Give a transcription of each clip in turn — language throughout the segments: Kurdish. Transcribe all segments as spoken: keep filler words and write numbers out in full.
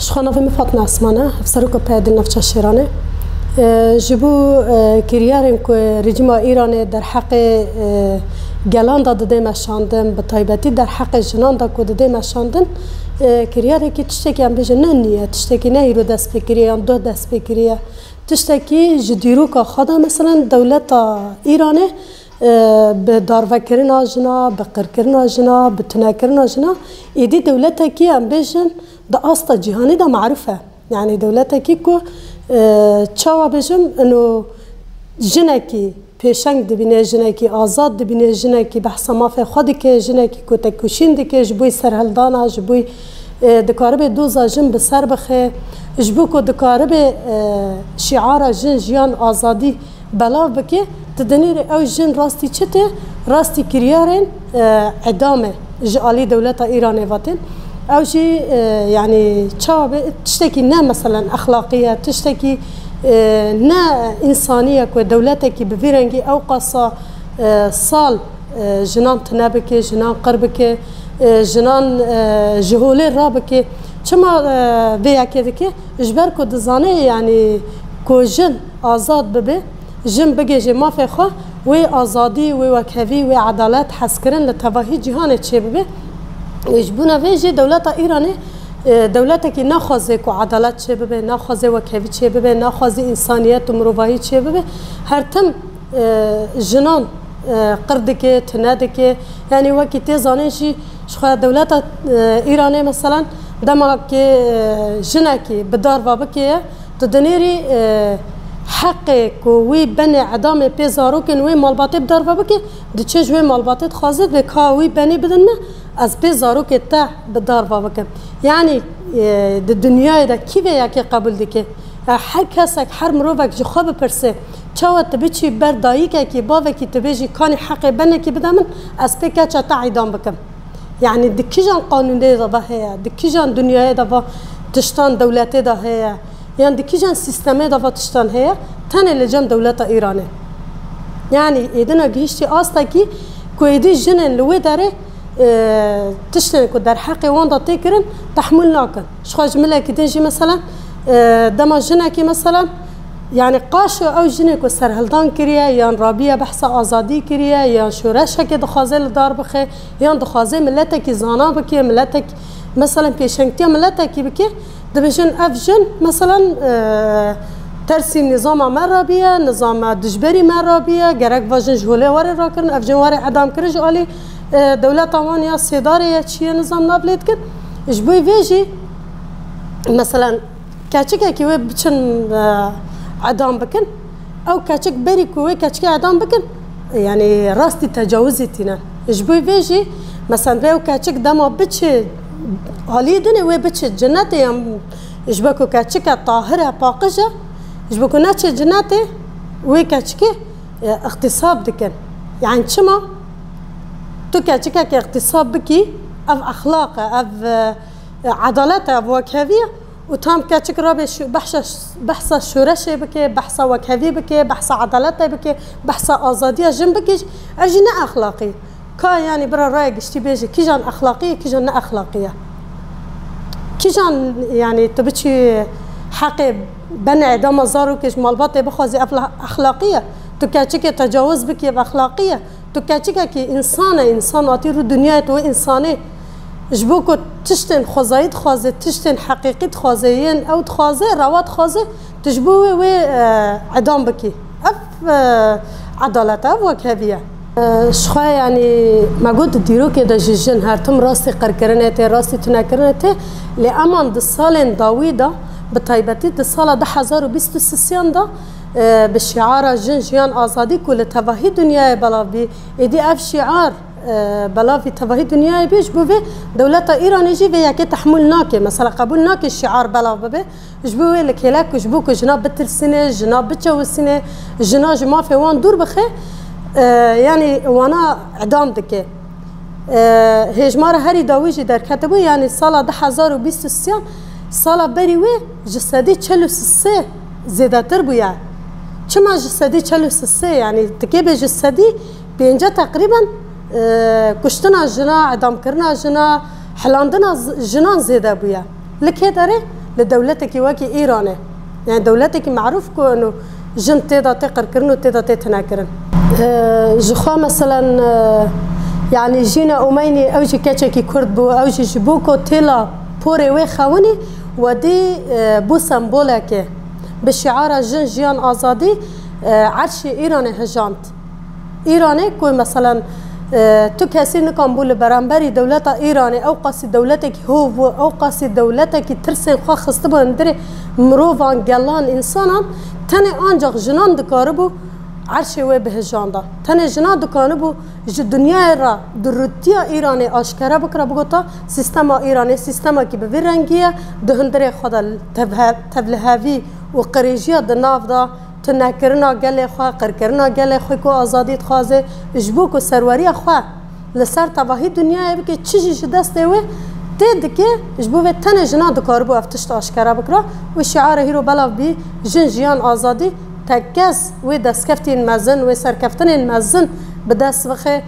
Ji xwe navê min Fatma Esman e, hevseroka P Y D'ê li navça Şêranê. E, ji bo, e, kiryarên ku rejîma Îranê derheqê, e, gelan de didê meşandin, bi taybetî derheqê jinan de ku didê meşandin, e, kiryarekî tiştekî em bêjin ne nû ye, tiştekî ne îro dest pê kiriye yan doh dest pê kiriye. Tiştekî ji dîroka xwe de, meselen, dewleta Îranê, e, bi darvekirina jina, bi qirkirina jina, bi tunekirina jina, êdî dewletekî, em bêjin, di asta cîhanî de marûf e. Yanî dewletekî ku, e, çawa bêjim, ino jinekî pêşeng dibîne, jinekî azad dibîne, jinekî behsa mafê xwe dike, jinekî ku tekoşîn dike, ji bo serhildana, ji bo, e, dikaribe doza jin bi ser bixe, ji bo ku dikaribe, e, şiara jin, jiyan, azadî belav bike, tu dinêrî ew jin rastî çi tê? Rastî kiryarên, e, edam e ji alî dewleta Îranê ve tên. Ew jî, e, yanî çawa be, tiştekî ne, meselen, exlaqî ye, tiştekî, e, ne însanî ye ku dewletekî bi vî rengî ew qasa, e, sal, e, jinan tune bike, jinan qir bike, e, jinan, e, ji holê rabike. Çima, e, vê yekê dike? Ji ber ku dizane, yanî ku jin azad bibe, jin bigihêje mafê xwe, wê azadî, wê wekhevî, wê edalet, hezkirin li tevahî cîhanê çêbibe. Ê, ji bona vê jî dewleta Îranê, e, dewletekî naxwaze ku edalet çêbibe, naxwaze wekhevî çêbibe, naxwaze însaniyet û mirovahî çêbibe. Her tim, e, jinan, e, qir dike, tune dike. Yanî wekî tê zanîn jî, ji xwe dewleta, e, Îranê, meselen, dema ku, e, jinekî bi darva bike ye, tu dinêrî, e, heqê ku wî benê edamê pê zarokên wê malbatê bi darva bike, diçe ji wê malbatê dixwaze, dibê ka wî benê bidin min, ez pê zarokê te bi darva bikim. Yanî, e, di dinyayê de kî vê yekê qebûl dike? Ya her kesek, her mirovek ji xwe bipirse, çawa tu biçî ber dayikekî, bavekî, tu bêjî, kanî heqê benekî bide min, ez pê keça te îdam bikim. Yanî di kîjan qanûnê de va heye, di kîjan dinyayê de va tiştan dewletê de heye, yan di kîjan sîstemê de va tiştan heye, tenê li cem dewleta Îranê. Yanî êdî gihiştî astekî ku êdî jinên li wê derê, e, tiştên ku derheqê wan de tê kirin, tehmûl nakin. Ji xwe ji milekî din jî, meselen, e, dema jinekî, meselen, yanî qaşo ew jinê ku serhildan kiriye, yan rabiye behsa azadî kiriye, yan şoreşekê dixwaze li dar bixe, yan dixwaze miletekî zana bike, miletek, meselen, pêşengtiya miletekî bike, dibêjin ev jin, meselen, e, tersî nîzama me rabiye, nîzama dijberî me rabiye, gerek va jin ji holê were rakirin, ev jin were edam kirin ji alî, e, dewleta wan ya sêdarê ye, çi ye, nizam nav lê dikin. Ji bo vê jî, meselen, keçikekî wê biçin, e, edam bikin. Ew keçik berî ku wê keçikê edam bikin, yanî rastî tecawizê tînin. Ji bo vê jî, mesela, ew keçik dema biçe aliyê dinê, wê biçe cinetê, yan ji bo ku keçike tahir e, paqij e, ji bo ku neçe cinetê, wê keçikê, e, îxtîsab dikin. Yanî çima? Tu keçikekê îxtîsab bikî, ev exlaq e, ev, e, edalet e, ev wekhevî ye. Û tam keçik rabe şo-, behşa-, behsa şoreşê bike, behsa wekhevî bike, behsa edaletê bike, behsa azadiya jin bike, ev jî ne exlaqî. Ka, yanî, bira raya giştî bêje, kîjan exlaqî ye, kîjan ne exlaqî ye? Kîjan, yanî, tu biçî heqê benê edama zarokê ji malbatê bixwazî, ev la-, exlaqî ye? Tu keçikê tecawiz bikî, ev exlaqî ye? Tu keçikekî însan e, însan hatî rû dinyayê, tu wê însanê ji bo ku tiştên xwezayî dixwaze, tiştên heqîqî dixwaze, yên ew dixwaze, rewa dixwaze, tu ji bo wê wê, e, edam bikî. Ev, e, edalet e, ev wekhevî ye. E, ji xwe, yanî, me got di dîrokê de jî jin her tim rastî qirkirinê tê, rastî tunekirinê tê, lê eman di salên dawî de, bi taybetî di sala du hezar û bîst û sisiyan de, e, bi şiara jin, jiyan, azadî ku li tevahî dinyayê belav bî, êdî ev şiar, e, belavî tevahî dinyayê bê, ji bo vê dewleta Îranê jî vê yekê tehmûl nake. Mesela qebûl nake şiar belav bibe. Ji bo wê li kêlek ku ji bo ku jina bitirsîne, jina biçewisîne, jina ji mafê wan dûr bixe, e, yanî wana edam dike. E, hêjmara herî dawî jî derketibû, yanî sala du hezar û bîst û sê, sala berî wê ji sedî çel û sê zêdetir bûye. Çima ji sedî çel û sê? Yanî dikê bê ji sedî pêncî teqrîben, e, kuştina jina, edamkirina jina, hilandina z-, jinan zêde bûye. Li kê derê? Li dewletekî wekî Îranê, yani dewletekî merûf ku eno jin tê de tê qirkirin û tê de tê tinekirin. E, ji xwe meselen, e, yani Jîna Umeynî ew jî keçekî Kurd bû, ew jî ji bo ku têla porê wê xewinî, wedî, e, bû sembolekê. Bi şiara jin, jiyan, azadî, e, erşê Îranê hijand. Îranê ku meselen, e, tu kesî nikan bû li beramberî dewleta Îranê, ew qasî dewletekî hov bû, ew qasî dewletekî tirsên xwe xistibû hundirê mirovan, gelan, însanan, tenê ancaq jinan dikaribû erşê wê bihijanda. Tenê jinan dikanibû ji dinyayê re durûtiya Îranê aşkere bikira, bigota, sîstema Îranê sîstemekî bi vî rengî ye, di hundirê xwe de tevhe-, tevlihevî û qirêjiya di nav de, tunekirina gelê xwe, qirkirina gelê xwe ku azadî dixwaze, ji bo ku serweriya xwe li ser tevahî dinyayê bike, çi jî ji destê wê tê dike, ji bo vê tenê jinan dikaribû ev tişt aşkere bikira û şiarê hîro belav bî, jin, jiyan, azadî, tekkez wê destkeftên mezin, wê serkeftinên mezin bi dest bixe.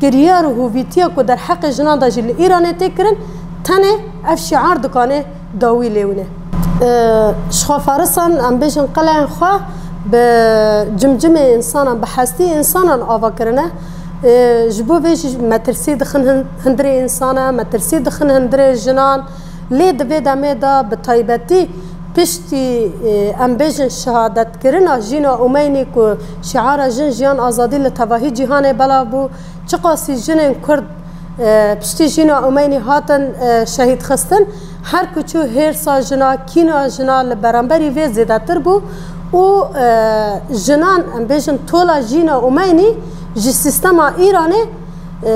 Kiryar û hovîtiya ku derheqê jinan de jî li Îranê tê kirin, tenê ev şiar dikane dawî lê wine. Ee, ji xwe farisan, em bêjin, qeleyên xwe bi cimcimê însanan, bi hestî însanan ava kirine. Ee, ji bo vê jî metirsî dixin hin-, hundirê însana, metirsî dixin hundirê jinan. Lê di vê demê de bi taybetî piştî, e, em bêjin, şehadetkirina Jîna Umeynî ku şiara jin, jiyan, azadî li tevahî cîhanê belav bû, çiqasî jinên Kurd, e, piştî Jîna Umeynî hatin, e, şehîdxistin, her ku çû hêrsa jina, kîna jina li beramberî vê zêdetir bû û, e, jinan, em bêjin, tola Jîna Umeynî ji sîstema Îranê e,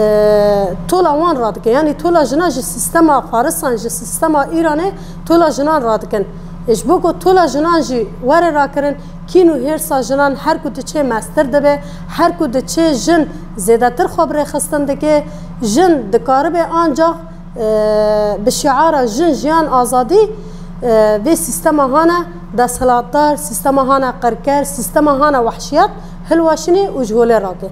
tola wan radike. Yanî tola jina ji sîstema farisan, ji sîstema Îranê tola jinan radikin. E, ji bo ku tola jinan jî were rakirin, kîn û hêrsa jinan her ku diçe mestir dibe, her ku diçe jin zêdetir xwe bi rêxistin dike, jin dikaribe ancaq, e, bi şiara jin, jiyan, azadî, e, vê sîstema hane desthilatdar, sîstema hane qirker, sîstema hane wehşiyet hilweşinê û ji holê rake.